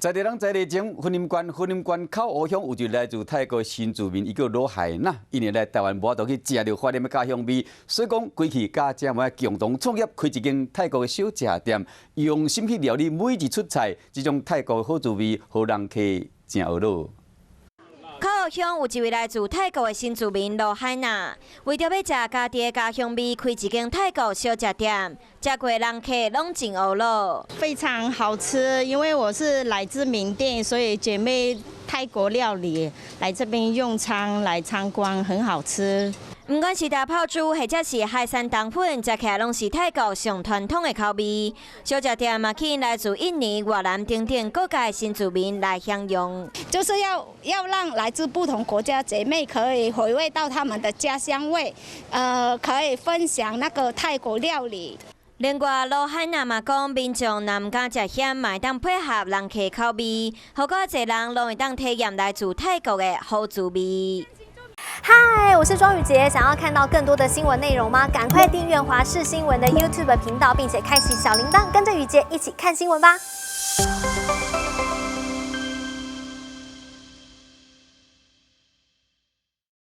在地人在地前，雲林縣口湖鄉有一个來自泰國新住民，伊叫羅海娜，伊呢來台灣無法度去食著懷念的家鄉味，所以講規氣佮姐妹共同創業，開一間泰國的小食店，用心去料理每一出菜，這種泰國的好滋味，予人客誠懊惱。口湖鄉有一位來自泰國的新住民羅海娜，為著欲食家己的家鄉味，開一間泰國小食店，食過人客攏真懊惱。非常好吃，因為我是來自緬甸，所以姐妹泰國料理來這邊用餐來參觀，很好吃。毋管是大泡豬，或者是海山冬粉，食起來攏是泰國上傳統的口味。小食店嘛，吸引來自印尼、越南等等國家的新住民來享用。就是要讓來自不同國家姐妹可以回味到他們的家鄉味，可以分享那個泰國料理。另外，羅海娜嘛講，民眾若毋敢食鹹，嘛會當配合人客口味，予閣濟人攏會當體驗來自泰國的好滋味。嗨，我是莊宇傑，想要看到更多的新聞內容嗎？趕快訂閱華視新聞的 YouTube 頻道，並且開啟小鈴鐺，跟着宇傑一起看新聞吧。